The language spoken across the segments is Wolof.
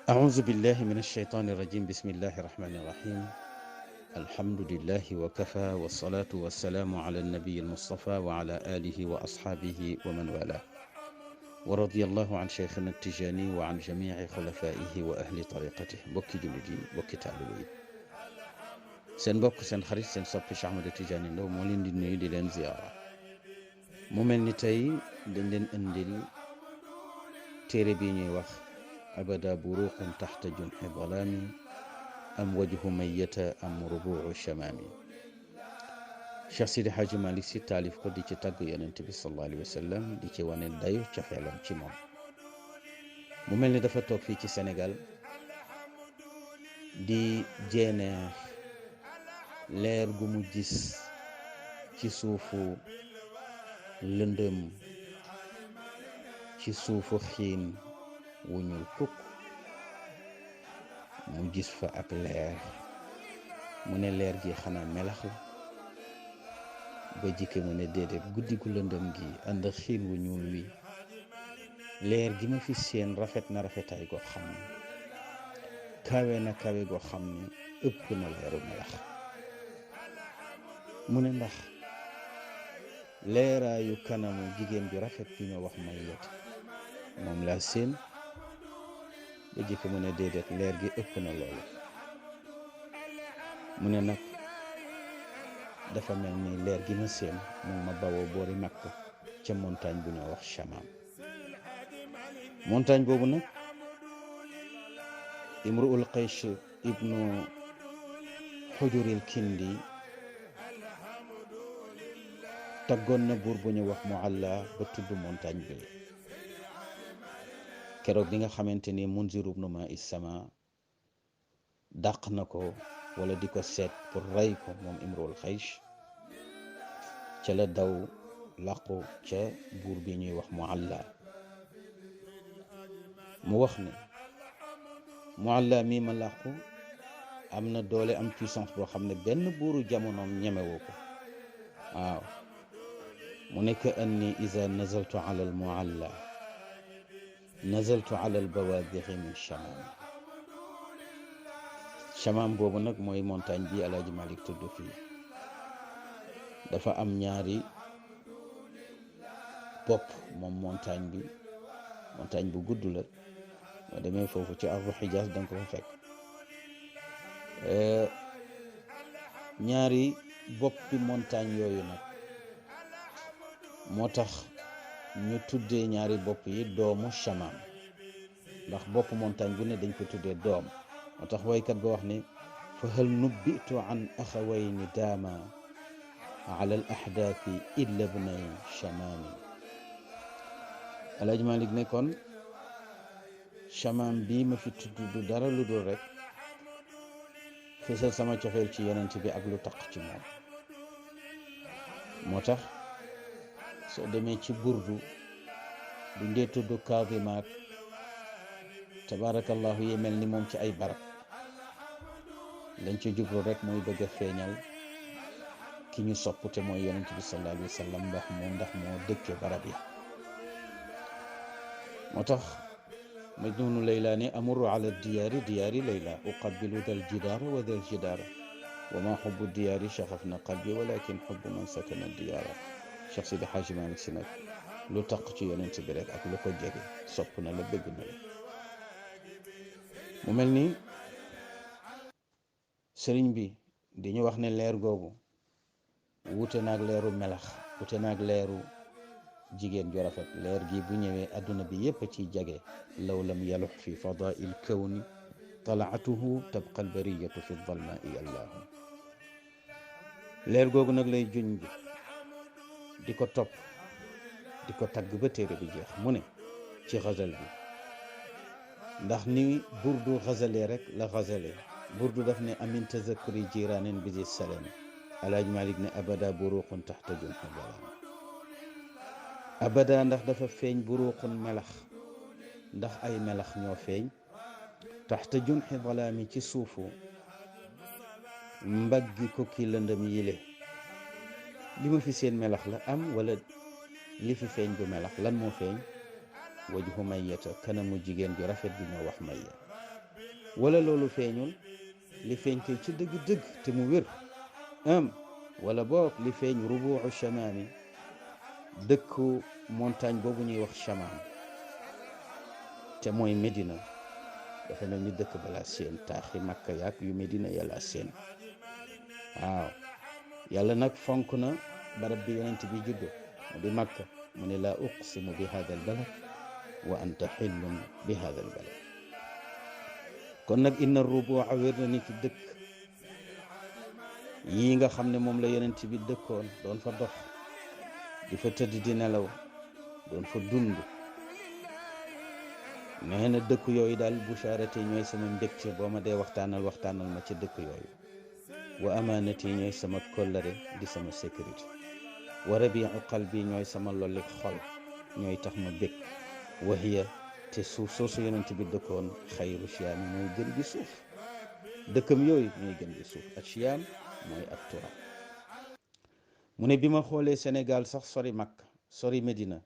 أعوذ بالله من الشيطان الرجيم. بسم الله الرحمن الرحيم. الحمد لله وكفى، والصلاة والسلام على النبي المصطفى وعلى آله وأصحابه ومن والاه، ورضي الله عن شيخنا التجاني وعن جميع خلفائه وأهل طريقته. بوكي جلدي بوكي تعلوي سن بوك سن خريج سن صبي Cheikh Ahmed Tidiane Ndao moo leen di nuyu di leen ziyaara. mu mel ni tey dañ leen indil téere bi ñuy wax abada buruqun taxta junxi dalaami am wajhu mayyata am rubuucu shamaami. Cheikh Sidi Hadji Malick Sy taalif ko di ci tàgg yonent bi sallallahu alayhi wa sallam, di ci wane dayu cofeelam ci moom. mu mel ni dafa toog fii ci Sénégal di jeeneer leer gu mu gis ci suufu lëndëm, ci suufu xiin wu ñuul kukk. mu gis fa ak leer, mu ne leer gi xanaa melax la. ba jikke mu ne déedéet, guddi gu lëndëm gi ànd ak xiin wu ñuul wi, leer gi ma fi seen rafet na rafetaay goo xam ne kawe na kawe goo xam ne ëpp na leeru melax. mu ne ndax leeraayu kanamu jigéen ju rafet bi ñu wax Mayyata moom laa seen. ba jikko mu ne déedéet, leer gi ëpp na loolu. mu ne nag dafa mel ni leer gi ma seen moom ma bawoo boori Makka ca montagne bu ñoo wax Chamaam. montagne boobu nag Imruul Qaysh ibnu Xujuril Kindi taggoon na buur bu ñu wax Mualla ba tudd montagne bi. keroog bi nga xamante ni Munzir ibnu Maa'is Sama dàq na ko wala di ko seet pour rey ko moom Imruul Qaysh, ca la daw làqu ca buur bi ñuy wax Mualla. mu wax ne Mualla mii ma làqu am na doole, am puissance boo xam ne benn buuru jamonoom ñemewoo ko. waaw mu nekk anni iza nazaltu ala al Mualla nazaltu ala al bawaadixi min Chamaam. Chamaam boobu nag mooy montagne bi Alaaji Malick tudd fii. dafa am ñaari bopp moom montagne bi. montagne bu gudd la, boo demee foofu ci ardu Xijaas danga ko fa fekk. ñaari boppi montagne yooyu nag moo tax ñu tuddee ñaari bopp yi doomu Chamaam, ndax bopp montagne bu ne dañ ko tuddee doom. moo tax waykat ba wax ne fa hal nubbitu an axawayni daama ala al ahdaafi illa bnay Chamaami. Alaaji Malik ne kon Chamaam bii ma fi tudd du dara lu dul rek fësal sama cofeel ci yonent bi ak lu taq ci moom. moo tax soo demee ci burdu bu ndee tudd kaadimaat tabaarakallahu yi mel ni moom ci ay barab, lañ ci jublu rek mooy bëgg a feeñal ki ñu sopp te mooy yonent bi sallallahu alayhi wa sallam, ndax moo dëkke barab yi. moo tax Majnuunu Layla ne amurru ala diyaari diyaari Layla uqabbilu dal jidaara wa dal jidaara wa ma xubbu diyaari shaxafna qalbi walakin xubbu man sakana diyaara. Cheikh Sidi Hadji Malick Sy nag lu taq ci yonent bi rek ak lu ko jege sopp na la, bëgg na la. mu mel ni sëriñ bi di ñu wax ne leer googu wuute naag leeru melax, wuute naag leeru jigéen ju rafet. leer gi bu ñëwee adduna bi yépp ci jage. law lam yalux fi fadail kawni talaatuhu tabqa albariyatu fi dalmaai allahu. leer googu nag lay juñ bi di ko topp, di ko tagg ba téere bi jeex. mu ne ci xazal bi, ndax ni burdu xazalee rek la xazalee. burdu daf ne amin tazakuri jiraanin bi di salaam. Alaaji Malik ne abada buruqun taxta junxi dalaam. abada ndax dafa feeñ buruqun melax, ndax ay melax ñoo feeñ taxta junxi dalaami ci suufu mbaggi ko ki lëndëm yile. li ma fi seen melax la am wala li fi feeñ du melax? lan moo feeñ? wajhu Mayyata, kanamu jigéen ju rafet bi ñoo wax Mayya. wala loolu feeñul li feeñ kay ci dëgg-dëgg te mu wér wala boog li feeñ rubuu chamaami dëkku montagne boobu ñuy wax chamaan te mooy Medina dafa mel ni dëkk balaa seen taaxi Makka yaak yu Medina yàlla seen waaw yàlla nag fonk na barab bi yonent bi juddo mu di Makka mu ne laa uqsimu bi hada al balad wa anta xillun bi hada al balad kon nag inna rubuuca wér na ni ki dëkk yii nga xam ne moom la yonent bi dëkkoon doon fa dox di fa tëdd di nelaw doon fa dund nee na dëkk yooyu daal bushaarati ñooy sama mbégte boo ma dee waxtaanal ma ci dëkk yooyu wa amaanati ñooy sama kollare di sama sécurité wa rabiu qalbi ñooy sama lolli xol ñooy tax ma bég wahiya te suuf soosu yonent bi dëkkoon xayru chiyaami mooy gën gi suuf dëkkam yooyu ñooy gën gi suuf ak chiyaam mooy ak turab mu ne bi ma xoolee Sénégal sax sori Makka sori Medina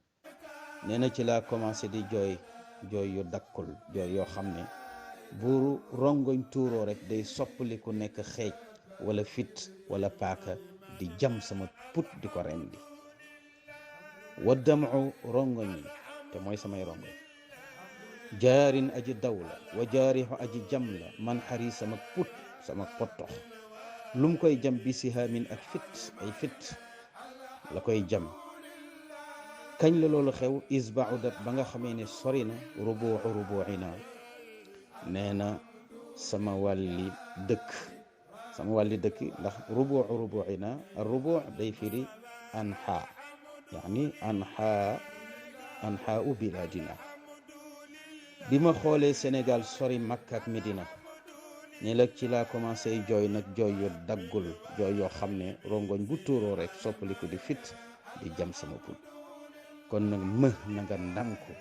nee na ci laa commencé di jooy yu dakkul jooy yoo xam ne bu rongoñ tuuroo rek day soppali ku nekk xeej wala fit wala paaka di jam sama put di ko rendi wa damu rongoñ yi te mooy samay rongoñ jaarin aji daw la wa jaarixu aji jam la man xari sama put sama pottox lum koy jam bi sihaamin ak fit ay fit la koy jam kañ la loolu xew isbaudat ba nga xamee ne sori na rubuuina nee na sama wàlli dëkk ndax rubuuina rubu day firi anha yani anha u biladina bi ma xoolee Sénégal sori Makka ak Medina ne la ci laa commencé jooy nag jooy yu daggul jooy yoo xam ne rongoñ bu tuuroo rek soppaliku di fit di jam sama put kon nag na nga ndànku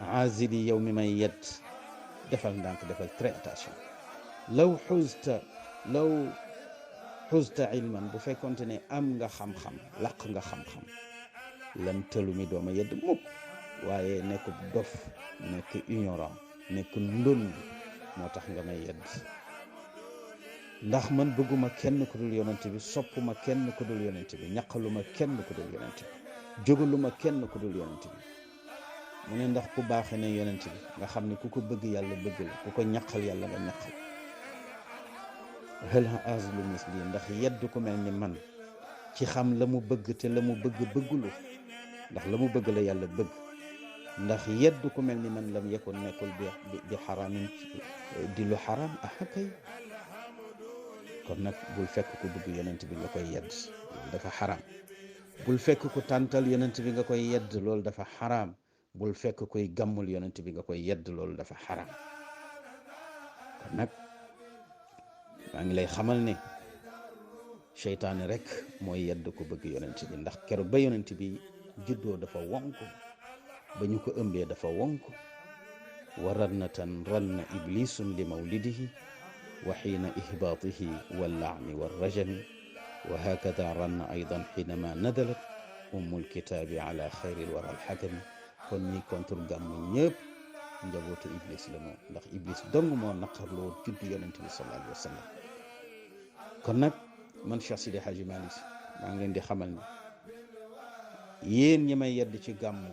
azili yow mi may yedd defal ndànk defal très attention law xusta ilman bu fekkonte ne am nga xam-xam laq nga xam-xam lam tëlu mi dooma yedd mukk waaye nekk dof nekk ignorant nekk ndond moo tax nga may yedd ndax man bëgguma kenn ku dul yonent bi soppuma kenn ku dul yonent bi ñaqaluma kenn ku dul yonent bi jógaluma kenn ku dul yonent bi mu ne ndax ku baaxe ne yonent bi nga xam ne ku ko bëgg yàlla bëgg la ku ko ñaqal yàlla nga ñaqal hal azlu misli ndax yedd ku mel ni man ci xam la mu bëgg te la mu bëgg bëggulu ndax la mu bëgg la yàlla bëgg ndax yedd ku mel ni man lam yakun nekkul bi xaraamin di lu xaraam kay kon nag bul fekk ku bëgg yonent bi nga koy yedd loolu dafa xaraam bul fekk ku tàntal yonent bi nga koy yedd loolu dafa xaraam bul fekk koy gàmmul yonent bi nga koy yedd loolu dafa xaraam kon nag maa ngi lay xamal ne seytaane rek mooy yedd ko bëgg yonent bi ndax keroog ba yonent bi juddoo dafa wonk ba ñu ko ëmbee dafa wonk wa rannatan ranna iblisun li mawlidihi wa xiina ihbaatihi wallaani warrajami wa hakada ranna aydan xiinama nadalat ummul kitaabi ala xayril wara alxakami kon ñi contre gàmmu ñëpp njabootu iblis la moom ndax iblis dong moo naqarloo juddu yonent bi sallallahu alayhi wa sallam kon nag man Cheikh Sidi Hadji Malick maa ngi leen di xamal ni yéen ñi may yedd ci gàmmu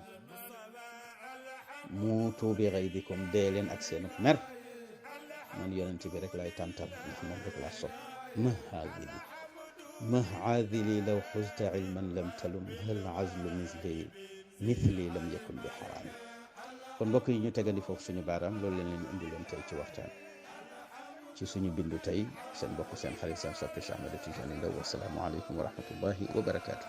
muutu bi ghaydikum dee leen ak seen mer man yonent bi rek lay tàntal ndax moom rek laa sopp ma aadili law xuzta ilman lam talum hal azlu mithli lam yakun bi xaraami kon mbokk yi ñu tegandi foofu suñu baaraam loolu leen indi leen tey ci waxtaan ci suñu bindu tey seen mbokk seen xarit seen soppi Cheikh Ahmed Tidiane Ndao wasalaamu aleykum wa rahmatullahi wa barakaatu.